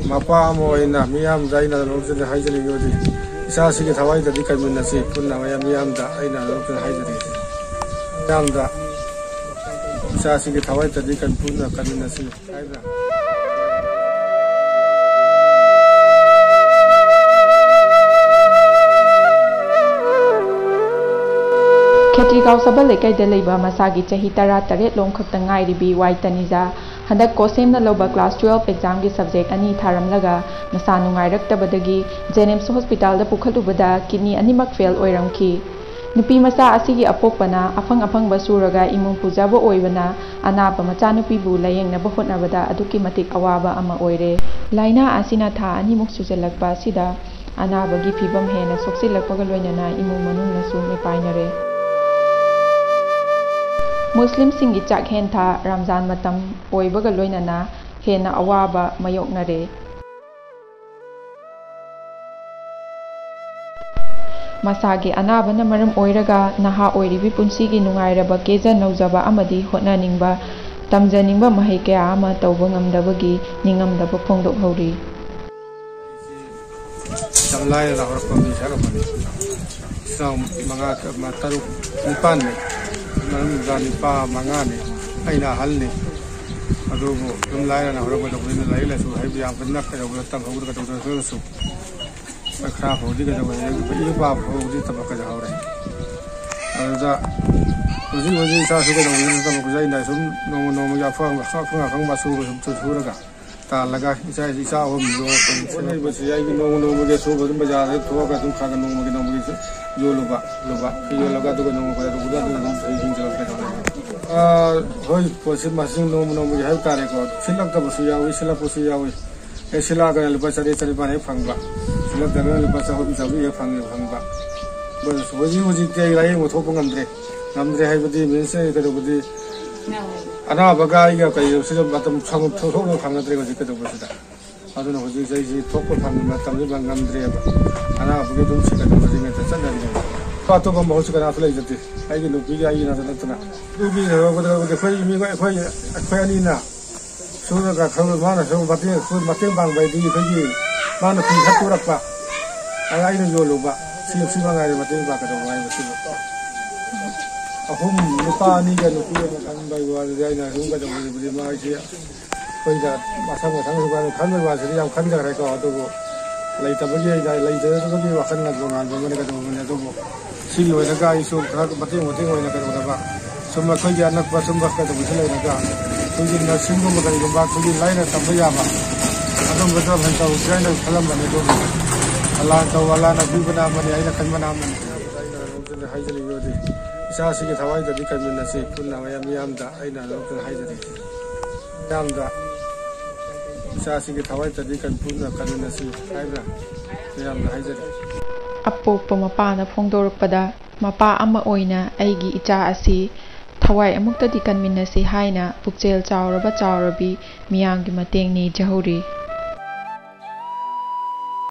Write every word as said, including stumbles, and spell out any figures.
ꯃꯄꯥ ꯑꯃ ꯑꯣꯏꯅ ꯃꯤꯌꯥꯝꯗ ꯑꯩꯅ ꯅꯣꯡꯆꯨꯝꯅ ꯍꯥꯏꯖꯅꯤꯡꯕꯗꯤ, ꯏꯆꯥꯁꯤꯒꯤ ꯊꯋꯥꯏꯗꯗꯤ ꯀꯟꯃꯤꯟꯅꯁꯤ꯫ ꯄꯨꯟꯅ ꯃꯌꯥꯝ ꯃꯤꯌꯥꯝꯗ ꯑꯩꯅ ꯅꯣꯡꯆꯨꯝꯅ ꯍꯥꯏꯖꯅꯤꯡꯉꯤ꯫ ꯃꯤꯌꯥꯝꯗ ꯏꯆꯥꯁꯤꯒꯤ ꯊꯋꯥꯏꯗꯗꯤ ꯀꯟ-, ꯄꯨꯟꯅ ꯀꯟꯃꯤꯟꯅꯁꯤ ꯍꯥꯏꯕ꯭ꯔꯥ? ꯈꯦꯇ꯭ꯔꯤꯒꯥꯎ ꯁꯕꯜ ꯂꯩꯀꯥꯏꯗ ꯂꯩꯕ ꯃꯁꯥꯒꯤ ꯆꯍꯤ ꯇꯔꯥ ꯇꯔꯦꯠ ꯂꯣꯝ ꯈꯛꯇ ꯉꯥꯏꯔꯤꯕꯤ ꯋꯥꯏ ꯇꯅꯤꯖꯥ ꯍꯟꯗꯛ ꯀꯣꯁꯦꯝꯅ ꯂꯧꯕ class twelve examꯒꯤ subject ꯑꯅꯤ ꯊꯥꯔꯝꯂꯒ ꯃꯁꯥ ꯅꯨꯡꯉꯥꯏꯔꯛꯇꯕꯗꯒꯤ JNIMS hospitalꯗ ꯄꯨꯈꯠꯂꯨꯕꯗ kidney ꯑꯅꯤꯃꯛ fail ꯑꯣꯏꯔꯝꯈꯤ꯫ ꯅꯨꯄꯤ ꯃꯆꯥ ꯑꯁꯤꯒꯤ ꯑꯄꯣꯛꯄꯅ ꯑꯐꯪ ꯑꯐꯪꯕ ꯁꯨꯔꯒ ꯏꯃꯨꯡ ꯄꯨꯖꯕ ꯑꯣꯏꯕꯅ ꯑꯅꯥꯕ ꯃꯆꯥꯅꯨꯄꯤꯕꯨ ꯂꯥꯌꯦꯡꯅꯕ ꯍꯣꯠꯅꯕꯗ ꯑꯗꯨꯛꯀꯤ ꯃꯇꯤꯛ ꯑꯋꯥꯕ ꯑꯃ ꯑꯣꯏꯔꯦ꯫ ꯂꯥꯏꯅꯥ ꯑꯁꯤꯅ ꯊꯥ ꯑꯅꯤꯃꯨꯛ ꯁꯨꯖꯜꯂꯛꯄ ꯑꯁꯤꯗ ꯑꯅꯥꯕꯒꯤ ꯐꯤꯕꯝ ꯍꯦꯟꯅ ꯁꯣꯛꯆꯤꯜꯂꯛꯄꯒ ꯂꯣꯏꯅꯅ ꯏꯃꯨꯡ ꯃꯅꯨꯡꯅꯁꯨ ꯃꯤꯄꯥꯏꯅꯔꯦ꯫ ꯃꯨꯁꯂꯤꯝꯁꯤꯡꯒꯤ ꯆꯥꯛꯍꯦꯟ ꯊꯥ ꯔꯝꯖꯥꯟ ꯃꯇꯝ ꯑꯣꯏꯕꯒ ꯂꯣꯏꯅꯅ ꯍꯦꯟꯅ ꯑꯋꯥꯕ ꯃꯥꯌꯣꯛꯅꯔꯦ꯫ ꯃꯁꯥꯒꯤ ꯑꯅꯥꯕꯅ ꯃꯔꯝ ꯑꯣꯏꯔꯒ ꯅꯍꯥ ꯑꯣꯏꯔꯤꯕꯤ ꯄꯨꯟꯁꯤꯒꯤ ꯅꯨꯡꯉꯥꯏꯔꯕ ꯀꯦꯖ ꯅꯧꯖꯕ ꯑꯃꯗꯤ ꯍꯣꯠꯅꯅꯤꯡꯕ, ꯇꯝꯖꯅꯤꯡꯕ ꯃꯍꯩ ꯀꯌꯥ ꯑꯃ ꯇꯧꯕ ꯉꯝꯗꯕꯒꯤ ꯅꯤꯡꯉꯝꯗꯕ ꯐꯣꯡꯗꯣꯛꯍꯧꯔꯤ꯫ ꯌꯥꯝ ꯂꯥꯏꯔꯅ ꯍꯧꯔꯛꯄ ꯃꯤꯁꯛ ꯑꯃꯅꯤ꯫ ꯏꯆꯤꯜ ꯏꯅꯥꯎ ꯃꯉꯥ, ꯇꯔꯨꯛ, ꯅꯤꯄꯥꯟꯅꯤ꯫ ꯃꯅꯨꯡꯗ ꯅꯨꯄꯥ ꯃꯉꯥꯅꯤ꯫ ꯑꯩꯅ ꯑꯍꯜꯅꯤ꯫ ꯑꯗꯨꯕꯨ ꯑꯗꯨꯝ ꯂꯥꯏꯔꯅ ꯍꯧꯔꯛꯄꯗ ꯑꯩꯈꯣꯏꯅ ꯂꯥꯏꯔꯤꯛ ꯂꯥꯏꯁꯨ ꯍꯩꯕ ꯌꯥꯝ ꯀꯟꯅ ꯀꯩꯗꯧꯕꯗ ꯇꯝꯍꯧꯗ꯭ꯔꯒ ꯇꯧꯗ꯭ꯔꯒꯁꯨ ꯈꯔ ꯐꯥꯎꯗꯤ ꯀꯩꯗꯧꯕ ꯏ ꯄꯥ ꯐꯥꯎꯗꯤ ꯇꯝꯃꯛꯀꯗ ꯍꯧꯔꯦ꯫ ꯑꯗꯨꯗ ꯍꯧꯖꯤꯛ ꯍꯧꯖꯤꯛ ꯏꯆꯥꯁꯨ ꯀꯩꯗꯧꯕꯗ ꯇꯝꯃꯛꯄꯁꯦ ꯑꯩꯅ ꯁꯨꯝ ꯅꯣꯡꯃ ꯅꯣꯡꯃꯒꯤ ꯑꯐꯪ ꯑꯐꯪ ꯑꯐꯪꯕ ꯑꯁꯨꯕ ꯁꯨꯝ ꯁꯨꯔꯒ ꯇꯥꯜꯂꯒ ꯏꯆꯥ ꯏꯆꯥ ꯑꯍꯨꯝꯗꯣ ꯑꯩꯈꯣꯏ ꯍꯣꯠꯅꯔꯤꯕꯁꯤ ꯑꯩꯒꯤ ꯅꯣꯡꯃ ꯅꯣꯡꯃꯒꯤ ꯑꯁꯨꯕ ꯑꯗꯨꯝ ꯕꯖꯥꯔꯗ ꯊꯣꯛꯑꯒ ꯑꯗꯨꯝ ꯈꯔ ꯈꯔ ꯅꯣꯡꯃꯒꯤ ꯅꯣꯡꯃꯒꯤ ꯌꯣꯜꯂꯨꯕ, ꯂꯨꯕ, ꯌꯣꯜꯂꯒ ꯑꯗꯨꯒ ꯅꯣꯡꯃ ꯈꯔ ꯈꯔ ꯑꯗꯨꯝ ꯑꯩ ꯍꯤꯡꯖꯔꯛꯀꯦ ꯇꯧꯕꯅꯤ꯫ ꯑꯥ, ꯍꯣꯏ, ꯄꯣꯠꯁꯤ ꯃꯁꯤꯡ ꯅꯣꯡꯃ ꯅꯣꯡꯃꯒꯤ ꯍꯥꯏꯕ ꯇꯥꯔꯦꯀꯣ, ꯁꯤꯠꯂꯛꯇꯕꯁꯨ ꯌꯥꯎꯏ, ꯁꯤꯠꯂꯛꯄꯁꯨ ꯌꯥꯎꯏ꯫ ꯑꯦ, ꯁꯤꯠꯂꯛꯑꯒꯅ ꯂꯨꯄꯥ ꯆꯥꯇ꯭ꯔꯦꯠ ꯆꯅꯤꯄꯥꯟ ꯍꯦꯛ ꯐꯪꯕ, ꯁꯤꯠꯂꯛꯇ꯭ꯔꯒꯅ ꯂꯨꯄꯥ ꯆꯍꯨꯝ ꯆꯥꯝꯃꯔꯤ ꯍꯦꯛ ꯐꯪꯉꯦ, ꯐꯪꯕ꯫ ꯑꯗꯨ ꯍꯧꯖꯤꯛ ꯍꯧꯖꯤꯛꯇꯤ ꯑꯩ ꯂꯥꯏꯌꯦꯡꯕ ꯊꯣꯛꯄ ꯉꯝꯗ꯭ꯔꯦ꯫ ꯉꯝꯗ꯭ꯔꯦ ꯍꯥꯏꯕꯗꯤ ꯃꯤꯟꯁ ꯀꯩꯗꯧꯕꯗꯤ ꯑꯅꯥꯕꯒ ꯑꯩꯒ ꯀꯩꯁꯤꯗ ꯃꯇꯝ ꯁꯪ-, ꯊꯣꯛꯅ ꯐꯪꯅꯗ꯭ꯔꯦ ꯍꯧꯖꯤꯛ ꯀꯩꯗꯧꯕꯁꯤꯗ꯫ ꯑꯗꯨꯅ ꯍꯧꯖꯤꯛ ꯑꯩꯁꯤ ꯊꯣꯛꯄ ꯐꯪ-, ꯃꯇꯝꯁꯤ ꯐꯪ ꯉꯝꯗ꯭ꯔꯦꯕ꯫ ꯑꯅꯥꯕꯒꯤ ꯑꯗꯨꯝ ꯁꯤꯒꯗꯕꯁꯤ ꯉꯥꯛꯇ ꯆꯠꯅꯔꯤꯅꯦꯕ꯫ ꯑꯇꯣꯞꯄ ꯃꯍꯨꯠꯁꯨ ꯀꯅꯥꯁꯨ ꯂꯩꯖꯗꯦ꯫ ꯑꯩꯒꯤ ꯅꯨꯄꯤꯒ ꯑꯩꯒꯤ ꯅꯠꯇ ꯅꯠꯇꯅ꯫ ꯑꯗꯨꯒꯤ ꯀꯩꯗꯧꯕꯗꯤ ꯑꯩꯈꯣꯏ ꯃꯤ-, ꯑꯩꯈꯣꯏ, ꯑꯩꯈꯣꯏ ꯑꯅꯤꯅ ꯁꯨꯔꯒ ꯈꯪꯕ ꯃꯥꯅꯁꯨ ꯃꯇꯦꯡ ꯃꯇꯦꯡ ꯄꯥꯡꯕ ꯍꯥꯏꯗꯤ ꯑꯩꯈꯣꯏꯒꯤ ꯃꯥꯅ ꯐꯤ ꯈꯔ ꯇꯨꯔꯛꯄ, ꯑꯗ ꯑꯩꯅ ꯌꯣꯜꯂꯨꯕ, ꯁꯤ ꯁꯤ ꯃꯉꯥꯏꯔꯦ ꯃꯇꯦꯡ ꯄꯥꯡꯒꯗꯧꯕ ꯍꯥꯏꯕꯁꯤꯕꯨ꯫ ꯑꯍꯨꯝ, ꯅꯨꯄꯥ ꯑꯅꯤꯒ ꯅꯨꯄꯤ ꯑꯃ ꯈꯟꯕꯒꯤ ꯋꯥꯗꯨꯗꯤ ꯑꯩꯅ ꯑꯗꯨꯝ ꯀꯩꯗꯧꯕꯗꯨꯕꯨꯗꯤ ꯃꯥꯒꯤ ꯑꯩꯈꯣꯏꯗ ꯃꯊꯪ ꯃꯊꯪ ꯈꯟꯕꯒꯤ ꯋꯥꯁꯤꯗꯤ ꯌꯥꯝ ꯈꯟꯖꯈ꯭ꯔꯦꯀꯣ꯫ ꯑꯗꯨꯕꯨ ꯂꯩꯇꯕꯒꯤ ꯑꯩꯅ ꯂꯩꯇꯕꯒꯤ ꯋꯥꯈꯜꯅ ꯇꯣꯉꯥꯟꯕ ꯑꯃꯅ ꯀꯩꯗꯧꯕꯅꯤ꯫ ꯑꯗꯨꯕꯨ ꯁꯤ ꯂꯣꯏꯔꯒ ꯑꯩꯁꯨ ꯈꯔ ꯃꯇꯦꯡ ꯃꯇꯦꯡ ꯑꯣꯏꯅ ꯀꯩꯗꯧꯅꯕ ꯁꯨꯝ ꯑꯩꯈꯣꯏꯒꯤ ꯑꯅꯛꯄ ꯁꯨꯝꯕ ꯀꯩꯗꯧꯕꯁꯨ ꯂꯩꯔꯒ ꯑꯩꯈꯣꯏꯒꯤ ꯅꯔꯁꯤꯡꯒꯨꯝꯕ ꯀꯔꯤꯒꯨꯝꯕ ꯑꯩꯈꯣꯏꯒꯤ ꯂꯥꯏꯅ ꯇꯝꯕ ꯌꯥꯕ ꯑꯗꯨꯝꯕꯗ ꯐꯩ ꯇꯧꯁꯤꯔꯥ ꯍꯥꯏꯅ ꯈꯜꯂꯝꯕꯅꯤ꯫ ꯑꯗꯨꯕꯨ ꯑꯂꯥꯟ ꯇꯧ ꯑꯂꯥꯟꯅ ꯄꯤꯕꯅ ꯑꯃꯅꯤ, ꯑꯩꯅ ꯈꯟꯕꯅ ꯑꯃꯅꯤ꯫ ꯑꯩꯅ ꯍꯥꯏꯖꯅꯤꯡꯕꯗꯤ ꯏꯆꯥꯁꯤꯒꯤ ꯊꯋꯥꯏꯗꯗꯤ ꯀꯟꯃꯤꯟꯅꯁꯤ ꯄꯨꯟꯅ ꯃꯌꯥꯝ ꯃꯤꯌꯥꯝꯗ ꯑꯩꯅ ꯑꯗꯨꯝ ꯍꯥꯏꯖꯔꯤ꯫ ꯃꯤꯌꯥꯝꯗ ꯏꯆꯥꯁꯤꯒꯤ ꯊꯋꯥꯏꯗꯗꯤ ꯀꯟ ꯄꯨꯟꯅ ꯀꯟꯃꯤꯟꯅꯁꯤ ꯍꯥꯏꯅ ꯃꯌꯥꯝꯗ ꯍꯥꯏꯖꯔꯤ꯫ ꯑꯄꯣꯛꯄ ꯃꯄꯥꯅ ꯐꯣꯡꯗꯣꯔꯛꯄꯗ, ꯃꯄꯥ ꯑꯃ ꯑꯣꯏꯅ ꯑꯩꯒꯤ ꯏꯆꯥ ꯑꯁꯤ ꯊꯋꯥꯏ ꯑꯃꯨꯛꯇꯗꯤ ꯀꯟꯃꯤꯟꯅꯁꯤ ꯍꯥꯏꯅ ꯄꯨꯛꯆꯦꯜ ꯆꯥꯎꯔꯕ ꯆꯥꯎꯔꯕꯤ ꯃꯤꯌꯥꯝꯒꯤ ꯃꯇꯦꯡ ꯅꯤꯖꯍꯧꯔꯤ꯫